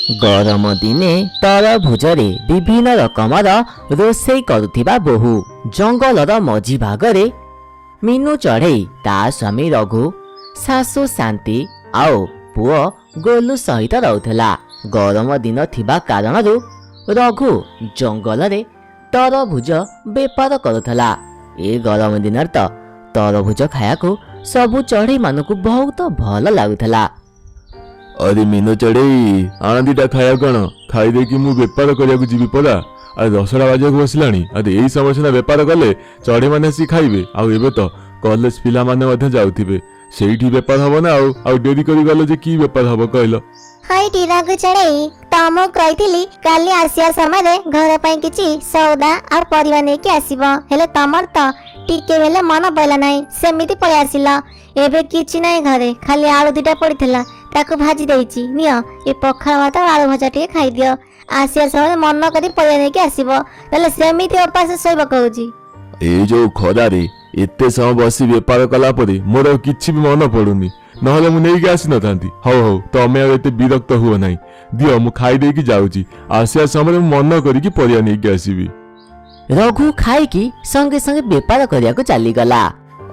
ଗରମ ଦିନେ ତରଭୁଜରେ ବିଭିନ୍ନ ରକମର ରୋଷେଇ କରୁଥିବା ବୋହୂ। ଜଙ୍ଗଲର ମଝି ଭାଗରେ ମିନୁ ଚଢ଼େଇ ତା ସ୍ୱାମୀ ରଘୁ, ଶାଶୁ ଶାନ୍ତି ଆଉ ପୁଅ ଗୋଲୁ ସହିତ ରହୁଥିଲା। ଗରମ ଦିନ ଥିବା କାରଣରୁ ରଘୁ ଜଙ୍ଗଲରେ ତରଭୁଜ ବେପାର କରୁଥିଲା। ଏ ଗରମ ଦିନରେ ତ ତରଭୁଜ ଖାଇବାକୁ ସବୁ ଚଢ଼େଇମାନଙ୍କୁ ବହୁତ ଭଲ ଲାଗୁଥିଲା। ଆରେ ମିନୁ ଚଢ଼େଇ, ଆଣ ଦିଟା ଖାଇବାକୁ ଆଣ, ଖାଇଦେଇକି ମୁଁ ବେପାର କରିବାକୁ ଯିବି ପରା। ଆରେ 10ଟା ବାଜିବାକୁ ବସିଲାଣି। ଆରେ ଏଇ ସମୟ ସିନା ବେପାର କଲେ ଚଢ଼େଇମାନେ ଆସିକି ଖାଇବେ, ଆଉ ଏବେ ତ କଲେଜ ପିଲାମାନେ ମଧ୍ୟ ଯାଉଥିବେ, ସେଇଠି ବେପାର ହବ ନା। ଆଉ ଡେରି କରି ଗଲେ ଯେ କି ବେପାର ହବ କହିଲ? ହଇଟି ରଘୁ ଚଢ଼େଇ, ତମକୁ କହିଥିଲି କାଲି ଆସିବା ସମୟରେ ଘର ପାଇଁ କିଛି ସଉଦା ଆଉ ପରିବା ନେଇକି ଆସିବ। ହେଲେ ତମର ତ ଟିକେ ହେଲେ ମନ ପଇଲା ନାହିଁ, ସେମିତି ପଳେଇ ଆସିଲ। ଏବେ କିଛି ନାହିଁ ଘରେ, ଖାଲି ଆଳୁ 2ଟା ପଡ଼ିଥିଲା, ତାକୁ ଭାଜି ଦେଇଛି। ନିଅ, ଏ ପଖାଳ ଭାତ ଆଉ ଆଳୁ ଭଜା ଟିକେ ଖାଇଦିଅ। ଆସିବା ସମୟରେ ମନ କରି ପରିବା ନେଇକି ଆସିବ, ତାହେଲେ ସେମିତି ଉପାସ ଶୋଇବ କହୁଛି। ଏଇ ଯୋଉ ଖରାରେ ଏତେ ସମୟ ବସି ବେପାର କଲା ପରେ ମୋର ଆଉ କିଛି ବି ମନ ପଡୁନି, ନହେଲେ ମୁଁ ନେଇକି ଆସିନଥାନ୍ତି। ହଉ ହଉ, ତମେ ଆଉ ଏତେ ବିରକ୍ତ ହୁଅ ନାହିଁ, ଦିଅ ମୁଁ ଖାଇଦେଇକି ଯାଉଛି। ଆସିବା ସମୟରେ ମୁଁ ମନ କରିକି ପରିବା ନେଇକି ଆସିବି। ରଘୁ ଖାଇକି ସଙ୍ଗେ ସଙ୍ଗେ ବେପାର କରିବାକୁ ଚାଲିଗଲା।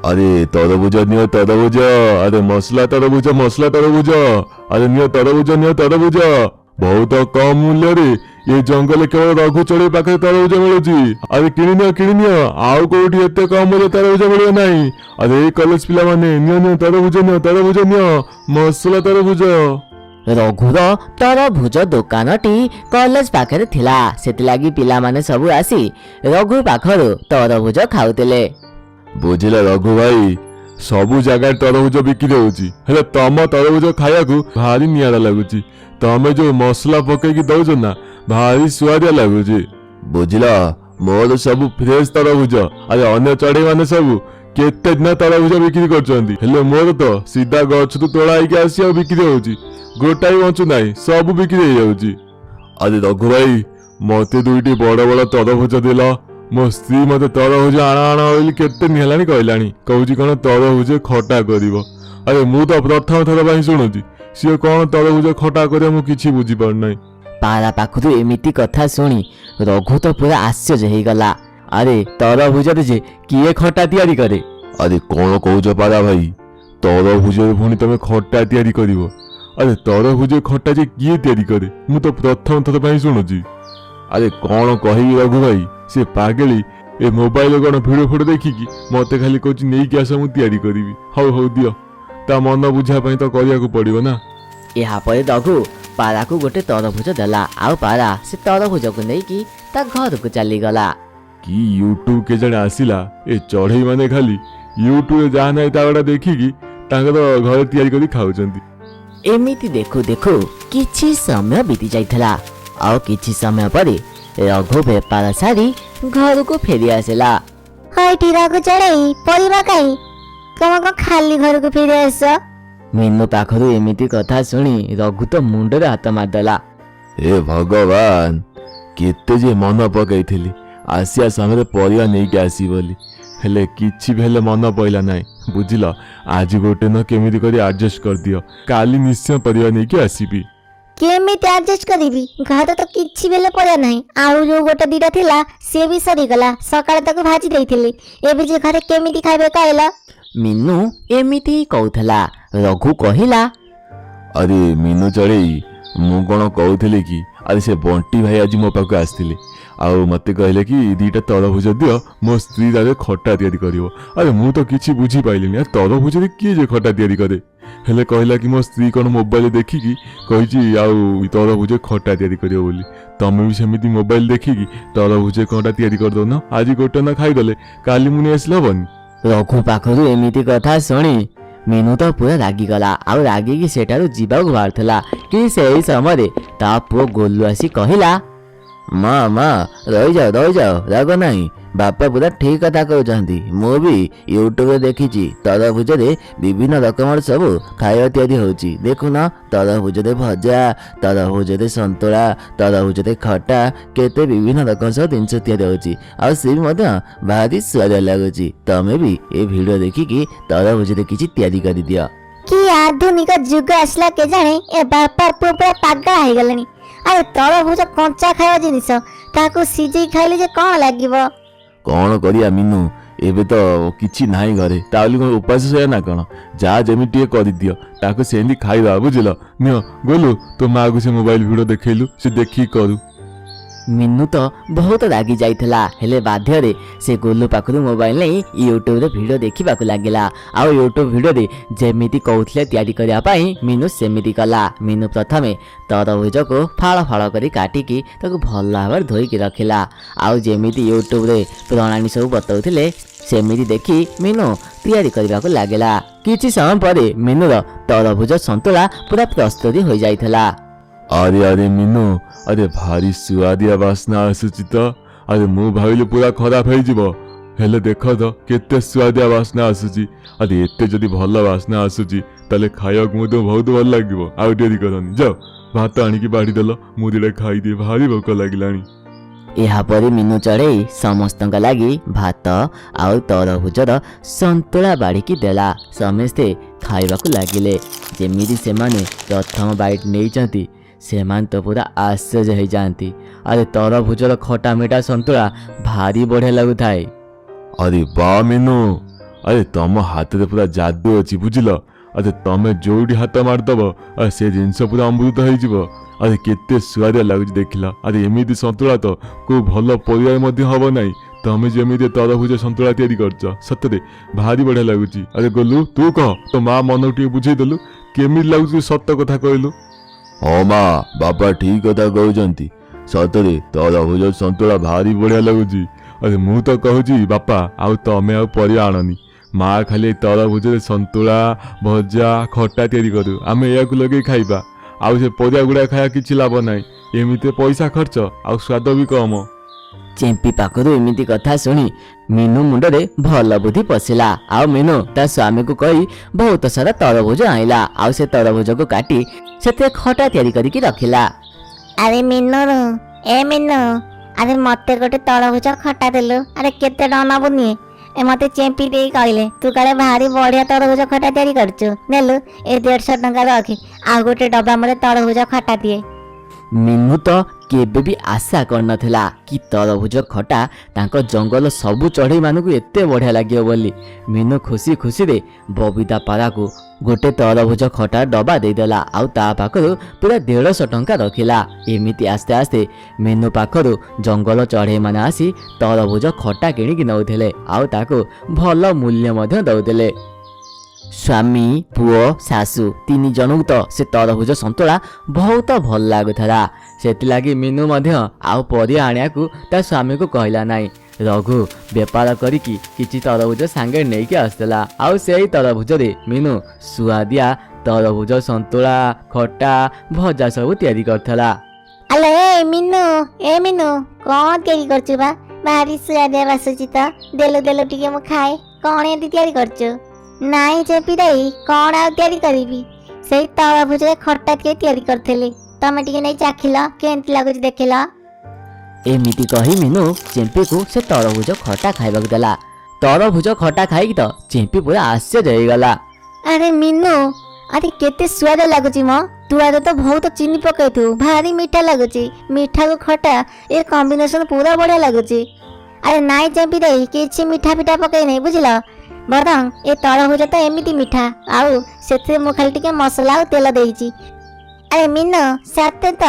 ଆରେ ତରଭୁଜ ନିଅ ତରଭୁଜ, ଆରେ ମସଲା ତରଭୁଜ, ମସଲା ତରଭୁଜ, ଆରେ ନିଅ ତରଭୁଜ, ନିଅ ତରଭୁଜ। ବହୁତ କମ ମୂଲ୍ୟରେ ଏ ଜଙ୍ଗଲରେ କେବଳ ରଘୁ ଚଢ଼େଇ ପାଖରେ ତରଭୁଜ ମିଳୁଛି। ଆରେ କିଣିନିଅ କିଣିନିଅ, ଆଉ କୋଉଠି ଏତେ କମ ମୂଲ୍ୟ ତରଭୁଜ ମିଳିବ ନାହିଁ। ଆରେ ଏଇ କଲେଜ ପିଲାମାନେ, ନିଅ ନିଅ ତରଭୁଜ, ନିଅ ତରଭୁଜ, ନିଅ ମସଲା ତରଭୁଜ। ରଘୁର ତରଭୁଜ ଦୋକାନଟି କଲେଜ ପାଖରେ ଥିଲା, ସେଥିଲାଗି ପିଲାମାନେ ସବୁ ଆସି ରଘୁ ପାଖରୁ ତରଭୁଜ ଖାଉଥିଲେ। ବୁଝିଲ ରଘୁ ଭାଇ, ସବୁ ଜାଗାରେ ତରଭୁଜ ବିକ୍ରି ହଉଛି, ହେଲେ ତମ ତରଭୁଜ ଖାଇବାକୁ ଭାରି ନିଆରା ଲାଗୁଛି। ତମେ ଯୋଉ ମସଲା ପକେଇକି ଦଉଛ ନା, ଭାରି ସୁଆଦିଆ ଲାଗୁଛି। ବୁଝିଲ, ମୋର ସବୁ ଫ୍ରେଶ ତରଭୁଜ। ଆରେ ଅନ୍ୟ ଚଢେଇ ମାନେ ସବୁ କେତେ ଦିନ ତରଭୁଜ ବିକ୍ରି କରୁଛନ୍ତି, ହେଲେ ମୋର ତ ସିଧା ଗଛରୁ ତୋଳା ହେଇକି ଆସି ଆଉ ବିକ୍ରି ହଉଛି। ଗୋଟାଏ ବଞ୍ଚୁ ନାହିଁ, ସବୁ ବିକ୍ରି ହେଇଯାଉଛି। ଆରେ ରଘୁ ଭାଇ, ମତେ ଦୁଇଟି ବଡ ବଡ ତରଭୁଜ ଦେଲ। ମୋ ସ୍ତ୍ରୀ ମତେ ତରଭୁଜ ଆଣ ଆଣ ବୋଲି କେତେ ଦିନ ହେଲାଣି କହିଲାଣି, କହୁଛି କଣ ତରଭୁଜ ଖଟା କରିବ। ଆରେ ମୁଁ ତ ପ୍ରଥମ ଥର ପାଇଁ ଶୁଣୁଛି, ସିଏ କଣ ତରଭୁଜ ଖଟା କରିବ ମୁଁ କିଛି ବୁଝିପାରୁନାହିଁ। ପାରା ପାଖରୁ ଏମିତି କଥା ଶୁଣି ରଘୁ ତ ପୁରା ଆଶ୍ଚର୍ଯ୍ୟ ହେଇଗଲା। ଆରେ ତରଭୁଜରେ ଯେ କିଏ ଖଟା ତିଆରି କରେ? ଆରେ କଣ କହୁଛ ପାରା ଭାଇ, ତରଭୁଜରେ ପୁଣି ତମେ ଖଟା ତିଆରି କରିବ? ଆରେ ତରଭୁଜ ଖଟା ଯେ କିଏ ତିଆରି କରେ, ମୁଁ ତ ପ୍ରଥମ ଥର ପାଇଁ ଶୁଣୁଛି। ଆରେ କଣ କହିବି ରଘୁ ଭାଇ, ସେ ପାଗେଳି ଏ ମୋବାଇଲରେ କଣ ଭିଡ଼ିଓ ଫିଡ଼ିଓ ଦେଖିକି ମତେ ଖାଲି କହୁଛି ନେଇକି ଆସ, ମୁଁ ତିଆରି କରିବି। ହଉ ହଉ ଦିଅ, ତା ମନ ବୁଝିବା ପାଇଁ ତ କରିବାକୁ ପଡିବ ନା। ଏହାପରେ ରଘୁ ପାରାକୁ ଗୋଟେ ତରଭୁଜ ଦେଲା, ଆଉ ପାରା ସେ ତରଭୁଜକୁ ନେଇକି ତା ଘରକୁ ଚାଲିଗଲା। କି ୟୁଟ୍ୟୁବ କେଜାଣି ଆସିଲା, ଏ ଚଢ଼େଇ ମାନେ ଖାଲି ୟୁଟ୍ୟୁବରେ ଯାହା ନାହିଁ ତା ଗୁଡ଼ା ଦେଖିକି ତାଙ୍କର ଘରେ ତିଆରି କରି ଖାଉଛନ୍ତି। ଏମିତି ଦେଖୁ ଦେଖୁ କିଛି ସମୟ ବିତି ଯାଇଥିଲା। ଆଉ କିଛି ସମୟ ପରେ ରଘୁ ବେପାର ସାରି ଘରକୁ ଫେରି ଆସିଲା। ହଇଟି ରଘୁ ଚଢ଼େଇ, ପରିବା କାଇଁ? ତମେ କଣ ଖାଲି ଘରକୁ ଫେରି ଆସ? ମିନୁ ପାଖରୁ ଏମିତି କଥା ଶୁଣି ରଘୁ ତ ମୁଣ୍ଡରେ ହାତ ମାରିଦେଲା। ଏ ଭଗବାନ, କେତେ ଯେ ମନ ପକେଇଥିଲି ଆସିବା ସମୟରେ ପରିବା ନେଇକି ଆସିବି ବୋଲି, ହେଲେ କିଛି ବି ହେଲେ ମନ ପଇଲା ନାହିଁ। ବୁଝିଲ, ଆଜି ଗୋଟେ ଦିନ କେମିତି କରି ଆଡଜଷ୍ଟ କରିଦିଅ, କାଲି ନିଶ୍ଚୟ ପରିବା ନେଇକି ଆସିବି। କେମିତି ଆଡଜଷ୍ଟ କରିବି? ଘରେ ତ କିଛି ବି ହେଲେ ପରିବା ନାହିଁ। ଆଉ ଯୋଉ ଗୋଟେ ଦିଟା ଥିଲା ସିଏ ବି ସରିଗଲା, ସକାଳେ ତାକୁ ଭାଜି ଦେଇଥିଲି। ଏବେ ଯେ ଘରେ କେମିତି ଖାଇବେ କହିଲ? ମିନୁ ଏମିତି ହିଁ କହୁଥିଲା, ରଘୁ କହିଲା, ଆରେ ମିନୁ ଚଢ଼େଇ, ମୁଁ କଣ କହୁଥିଲି କି, ଆରେ ସେ ବଣ୍ଟି ଭାଇ ଆଜି ମୋ ପାଖକୁ ଆସିଥିଲେ ଆଉ ମତେ କହିଲେ କି ଦିଟା ତରଭୁଜ ଦିଅ, ମୋ ସ୍ତ୍ରୀ ତାରେ ଖଟା ତିଆରି କରିବ। ଆରେ ମୁଁ ତ କିଛି ବୁଝିପାରିଲିନି, ଆରେ ତରଭୁଜରେ କିଏ ଯେ ଖଟା ତିଆରି କରେ? ହେଲେ କହିଲା କି ମୋ ସ୍ତ୍ରୀ କଣ ମୋବାଇଲ ଦେଖିକି କହିଛି ଆଉ ତରଭୁଜ ଖଟା ତିଆରି କରିବ ବୋଲି। ତମେ ବି ସେମିତି ମୋବାଇଲ ଦେଖିକି ତରଭୁଜ କଣଟା ତିଆରି କରିଦଉନ, ଆଜି ଗୋଟେ ନା ଖାଇଦେଲେ କାଲି ମୁଁ ନେଇ ଆସିଲେ ହବନି? ରଘୁ ପାଖରୁ ଏମିତି କଥା ଶୁଣି ମିନୁ ତ ପୁରା ରାଗିଗଲା, ଆଉ ରାଗିକି ସେଠାରୁ ଯିବାକୁ ବାହାରୁଥିଲା କି ସେଇ ସମୟରେ ତା ପୁଅ ଗୋଲୁ ଆସି କହିଲା, ମା ମା, ରହିଯାଅ ରହିଯାଅ, ରାଗ ନାହିଁ, ବାପା ପୁରା ଠିକ କଥା କହୁଛନ୍ତି। ମୁଁ ବି ୟୁଟ୍ୟୁବରେ ଦେଖିଛି ତରଭୁଜରେ ବିଭିନ୍ନ ରକମର ସବୁ ଖାଇବା ତିଆରି ହେଉଛି। ଦେଖୁନ, ତରଭୁଜରେ ଭଜା, ତରଭୁଜରେ ସନ୍ତୁଳା, ତରଭୁଜରେ ଖଟା, କେତେ ବିଭିନ୍ନ ରକମ ସବୁ ଜିନିଷ ତିଆରି ହେଉଛି, ଆଉ ସେ ବି ମଧ୍ୟ ଭାରି ସୁଆଦିଆ ଲାଗୁଛି। ତମେ ବି ଏ ଭିଡ଼ିଓ ଦେଖିକି ତରଭୁଜରେ କିଛି ତିଆରି କରିଦିଅ। କି ଆଧୁନିକ ଯୁଗ ଆସିଲା କେଜାଣି, ଏ ବାପା ପୁଅ ପୁରା ପାଗଳା ହେଇଗଲେଣି। ଆରେ ତରଭୁଜ କଞ୍ଚା ଖାଇବା ଜିନିଷ, ତାକୁ ସିଝେଇ ଖାଇଲେ ଯେ କ'ଣ ଲାଗିବ? କ'ଣ କରିବା ମିନୁ, ଏବେ ତ କିଛି ନାହିଁ ଘରେ। ତା ବୋଲି କ'ଣ ଉପାସ ଶୋଇବା ନା କ'ଣ? ଯାହା ଯେମିତି ଟିକେ କରିଦିଅ, ତାକୁ ସେମିତି ଖାଇବା, ବୁଝିଲ? ନିଅ ଗୋଲୁ, ତୋ ମାଆକୁ ସେ ମୋବାଇଲ ଭିଡ଼ିଓ ଦେଖେଇଲୁ, ସେ ଦେଖିକି କରୁ। ମିନୁ ତ ବହୁତ ରାଗି ଯାଇଥିଲା, ହେଲେ ବାଧ୍ୟରେ ସେ ଗୋଲୁ ପାଖରୁ ମୋବାଇଲ ନେଇ ୟୁଟ୍ୟୁବରେ ଭିଡ଼ିଓ ଦେଖିବାକୁ ଲାଗିଲା। ଆଉ ୟୁଟ୍ୟୁବ ଭିଡ଼ିଓରେ ଯେମିତି କହୁଥିଲେ ତିଆରି କରିବା ପାଇଁ, ମିନୁ ସେମିତି କଲା। ମିନୁ ପ୍ରଥମେ ତରଭୁଜକୁ ଫାଳ ଫାଳ କରି କାଟିକି ତାକୁ ଭଲ ଭାବରେ ଧୋଇକି ରଖିଲା। ଆଉ ଯେମିତି ୟୁଟ୍ୟୁବରେ ପ୍ରଣାଳୀ ସବୁ ବତାଉଥିଲେ, ସେମିତି ଦେଖି ମିନୁ ତିଆରି କରିବାକୁ ଲାଗିଲା। କିଛି ସମୟ ପରେ ମିନୁର ତରଭୁଜ ସନ୍ତୁଳା ପୁରା ପ୍ରସ୍ତୁତି ହୋଇଯାଇଥିଲା। ଆରେ ଆରେ ମିନୁ, ଆରେ ଭାରି ସୁଆଦିଆ ବାସ୍ନା ଆସୁଛି ତ। ଆରେ ମୁଁ ଭାବିଲି ପୁରା ଖରାପ ହେଇଯିବ, ହେଲେ ଦେଖ ତ କେତେ ସୁଆଦିଆ ବାସ୍ନା ଆସୁଛି। ଆରେ ଏତେ ଯଦି ଭଲ ବାସ୍ନା ଆସୁଛି, ତାହେଲେ ଖାଇବାକୁ ମଧ୍ୟ ବହୁତ ଭଲ ଲାଗିବ। ଆଉ ଡେରି କରନି, ଯାଅ ଭାତ ଆଣିକି ବାଢ଼ିଦେଲ, ମୁଁ ଦିଟା ଖାଇଦିଏ, ଭାରି ଭୋକ ଲାଗିଲାଣି। ଏହାପରେ ମିନୁ ଚଢ଼େଇ ସମସ୍ତଙ୍କ ଲାଗି ଭାତ ଆଉ ତରଭୁଜର ସନ୍ତୁଳା ବାଢ଼ିକି ଦେଲା। ସମସ୍ତେ ଖାଇବାକୁ ଲାଗିଲେ। ଯେମିତି ସେମାନେ ପ୍ରଥମ ବାଇଟ୍ ନେଇଛନ୍ତି, ସେମାନେ ତ ପୁରା ଆଶ୍ଚର୍ଯ୍ୟ ହେଇଯାଆନ୍ତି। ଆରେ ତରଭୁଜର ଖଟା ମିଠା ସନ୍ତୁଳା ଭାରି ବଢ଼ିଆ ଲାଗୁଥାଏ। ଆରେ ବା ମିନୁ, ଆରେ ତମ ହାତରେ ପୁରା ଯାଦୁ ଅଛି, ବୁଝିଲ? ଆରେ ତମେ ଯୋଉଠି ହାତ ମାରିଦବ, ଆରେ ସେ ଜିନିଷ ପୁରା ଅମୃତ ହେଇଯିବ। ଆରେ କେତେ ସୁଆଦିଆ ଲାଗୁଛି ଦେଖିଲ। ଆରେ ଏମିତି ସନ୍ତୁଳା ତ କୋଉ ଭଲ ପରିବାର ମଧ୍ୟ ହବ ନାହିଁ, ତମେ ଯେମିତି ତରଭୁଜ ସନ୍ତୁଳା ତିଆରି କରିଛ। ସତରେ ଭାରି ବଢ଼ିଆ ଲାଗୁଛି। ଆରେ ଗୋଲୁ, ତୁ କହ, ତୋ ମା ମନକୁ ଟିକେ ବୁଝେଇଦେଲୁ, କେମିତି ଲାଗୁଛି, ସତ କଥା କହିଲୁ। ହଁ ମା, ବାପା ଠିକ କଥା କହୁଛନ୍ତି। ସତରେ ତରଭୁଜ ସନ୍ତୁଳା ଭାରି ବଢ଼ିଆ ଲାଗୁଛି। ଆରେ ମୁଁ ତ କହୁଛି ବାପା, ଆଉ ତମେ ଆଉ ପରିବା ଆଣନି। ମା ଖାଲି ଏଇ ତରଭୁଜରେ ସନ୍ତୁଳା, ଭଜା, ଖଟା ତିଆରି କରୁ, ଆମେ ଏହାକୁ ଲଗେଇ ଖାଇବା। ଆଉ ସେ ପରିବା ଗୁଡ଼ା ଖାଇବା କିଛି ଲାଭ ନାହିଁ। ଏମିତି ପଇସା ଖର୍ଚ୍ଚ ଆଉ ସ୍ୱାଦ ବି କମ। ଚେମ୍ପି ପାଖରୁ ଏମିତି କଥା ଶୁଣି ମିନୁ ମୁଣ୍ଡରେ ଭଲ ବୁଦ୍ଧି ପଶିଲା। ଆଉ ମିନୁ ତା ସ୍ୱାମୀକୁ କହି ବହୁତ ସାରା ତରଭୁଜ ଆଣିଲା। ଆଉ ସେ ତରଭୁଜକୁ କାଟି ସେଥିରେ ଖଟା ତିଆରି କରିକି ରଖିଲା। ଆରେ ମିନୁ, ଏ ମିନୁ, ଆରେ ମତେ ଗୋଟେ ତରଭୁଜ ଖଟା ଦେଲୁ। ଆରେ କେତେ ଟଙ୍କା ନବୁ ନିଏ। ଏ ମତେ ଚେମ୍ପି ଦେଇ କହିଲେ ତୁ କାଳେ ଭାରି ବଢିଆ ତରଭୁଜ ଖଟା ତିଆରି କରିଛୁ। ନେଲୁ ଏ 150 ଟଙ୍କା ରଖି, ଆଉ ଗୋଟେ ଡବା ମତେ ତରଭୁଜ ଖଟା ଦିଏ। ମିନୁ ତ କେବେ ବି ଆଶା କରିନଥିଲା କି ତରଭୁଜ ଖଟା ତାଙ୍କ ଜଙ୍ଗଲ ସବୁ ଚଢ଼େଇମାନଙ୍କୁ ଏତେ ବଢ଼ିଆ ଲାଗିବ ବୋଲି। ମିନୁ ଖୁସି ଖୁସିରେ ବବିତା ପାରାକୁ ଗୋଟେ ତରଭୁଜ ଖଟା ଡବା ଦେଇଦେଲା ଆଉ ତା ପାଖରୁ ପୁରା 150 ଟଙ୍କା ରଖିଲା। ଏମିତି ଆସ୍ତେ ଆସ୍ତେ ମିନୁ ପାଖରୁ ଜଙ୍ଗଲ ଚଢ଼େଇମାନେ ଆସି ତରଭୁଜ ଖଟା କିଣିକି ନେଉଥିଲେ ଆଉ ତାକୁ ଭଲ ମୂଲ୍ୟ ମଧ୍ୟ ଦେଉଥିଲେ। ସ୍ୱାମୀ, ପୁଅ, ଶାଶୁ ତିନି ଜଣଙ୍କୁ ତ ସେ ତରଭୁଜ ସନ୍ତୁଳା ବହୁତ ଭଲ ଲାଗୁଥିଲା। ସେଥିଲାଗି ମିନୁ ମଧ୍ୟ ଆଉ ପରିବା ଆଣିବାକୁ ତା ସ୍ୱାମୀକୁ କହିଲା ନାହିଁ। ରଘୁ ବେପାର କରିକି କିଛି ତରଭୁଜ ସାଙ୍ଗରେ ନେଇକି ଆସୁଥିଲା ଆଉ ସେଇ ତରଭୁଜରେ ମିନୁ ସୁଆଦିଆ ତରଭୁଜ ସନ୍ତୁଳା, ଖଟା, ଭଜା ସବୁ ତିଆରି କରିଥିଲା। ଆଲୋ ଏ ମିନୁ, ଏ ମିନୁ, କଣ ତିଆରି କରୁଛୁ ବା? ଭାରି ସୁଆଦିଆ ବାସୁଛି ତ, ଦେଲୁ ଦେଲୁ ଟିକେ ମୁଁ ଖାଏ। କଣ ଏମିତି ତିଆରି କରୁଛୁ? ନାଇଁ ଚେପି ଦେଇ, କଣ ଆଉ ତିଆରି କରିବି, ସେଇ ତରଭୁଜରେ ଖଟା ଟିକେ ତିଆରି କରିଥିଲି। ତମେ ଟିକେ ନେଇ ଚାଖିଲ, କେମିତି ଲାଗୁଛି ଦେଖିଲ। ଏମିତି କହି ମିନୁ ଚେମ୍ପିକୁ ସେ ତରଭୁଜ ଖଟା ଖାଇବାକୁ ଦେଲା। ତରଭୁଜ ଖଟା ଖାଇକି ତ ଚେମ୍ପି ପୁରା ଆଶ୍ଚର୍ଯ୍ୟ ହେଇଗଲା। ଆରେ ମିନୁ, ଆରେ କେତେ ସୁଆଦ ଲାଗୁଛି ମ। ତୁ ଆରେ ତ ବହୁତ ଚିନି ପକେଇଥିବୁ, ଭାରି ମିଠା ଲାଗୁଛି। ମିଠାକୁ ଖଟା ଏ କମ୍ବିନେସନ ପୁରା ବଢ଼ିଆ ଲାଗୁଛି। ଆରେ ନାଇଁ ଚେମ୍ପି ଦେଇ, କିଛି ମିଠା ଫିଠା ପକେଇ ନାହିଁ, ବୁଝିଲ? ବରଂ ଏ ତରଭୁଜ ତ ଏମିତି ମିଠା, ଆଉ ସେଥିରେ ମୁଁ ଖାଲି ଟିକେ ମସଲା ଆଉ ତେଲ ଦେଇଛି। ଆରେ ମିନୁ, ସତେ ତ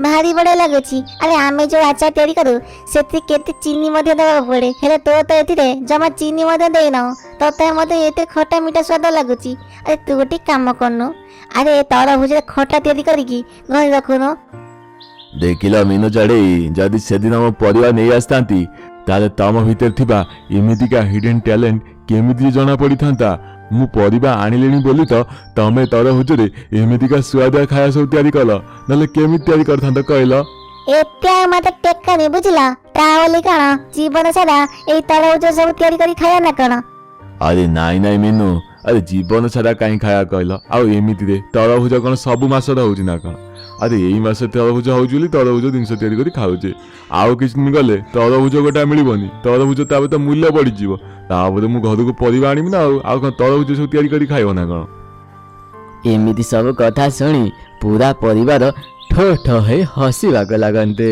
ଭାରି ବଢ଼ିଆ ଲାଗୁଛି। ଆରେ ଆମେ ଯେଉଁ ଆଚାର ତିଆରି କରୁ, ସେଥିରେ କେତେ ଚିନି ମଧ୍ୟ ଦେବାକୁ ପଡ଼େ, ହେଲେ ତୋ ତ ଏଥିରେ ଜମା ଚିନି ମଧ୍ୟ ଦେଇନାହୁଁ, ତଥାପି ମଧ୍ୟ ଏତେ ଖଟା ମିଠା ସ୍ୱାଦ ଲାଗୁଛି। ଆରେ ତୁ ଗୋଟେ କାମ କରୁନୁ, ଆରେ ଏ ତରଭୁଜରେ ଖଟା ତିଆରି କରିକି ଘରେ ରଖୁନୁ। ଦେଖିଲ ମିନୁ ଚଢ଼େଇ, ଯଦି ସେଦିନ ମୁଁ ପରିବା ନେଇ ଆସିଥାନ୍ତି, ତାହେଲେ ତମ ଭିତରେ ଥିବା ଏମିତିକା ହିଡେନ୍ ଟ୍ୟାଲେଣ୍ଟ କେମିତି ଜଣା ପଡ଼ିଥାନ୍ତା? ମୁଁ ପରିବା ଆଣିଲିଣି ବୋଲି ତ ତମେ ତରଭୁଜରେ ଏମିତିକା ସୁଆଦିଆ ଖାଇବା ସବୁ ତିଆରି କଲ, ନହେଲେ କେମିତି ତିଆରି କରିଥାନ୍ତ କହିଲ? ଏତେ ଆଉ ମତେ ଟେକନି, ବୁଝିଲ? ତା ବୋଲି କଣ ଜୀବନ ସାରା ଏଇ ତରଭୁଜ ସବୁ ତିଆରି କରି ଖାଇବା ନା କଣ? ଆରେ ନାଇଁ ନାଇଁ ମିନୁ, ଆରେ ଜୀବନ ସାରା କାହିଁ ଖାଇବା କହିଲ? ଆଉ ଏମିତିରେ ତରଭୁଜ କ'ଣ ସବୁ ମାସରେ ହଉଛି ନା କ'ଣ? ଆରେ ଏଇ ମାସରେ ତରଭୁଜ ହଉଛି ବୋଲି ତରଭୁଜ ଜିନିଷ ତିଆରି କରି ଖାଉଛେ। ଆଉ କିଛି ଦିନ ଗଲେ ତରଭୁଜ ଗୋଟା ମିଳିବନି। ତରଭୁଜ ତାପରେ ତ ମୂଲ୍ୟ ବଢ଼ିଯିବ। ତାପରେ ମୁଁ ଘରକୁ ପରିବା ଆଣିବି ନା ଆଉ ଆଉ କ'ଣ ତରଭୁଜ ସବୁ ତିଆରି କରି ଖାଇବ ନା କ'ଣ? ଏମିତି ସବୁ କଥା ଶୁଣି ପୁରା ପରିବାର ଠୋ ଠୋ ହେଇ ହସିବାକୁ ଲାଗନ୍ତି।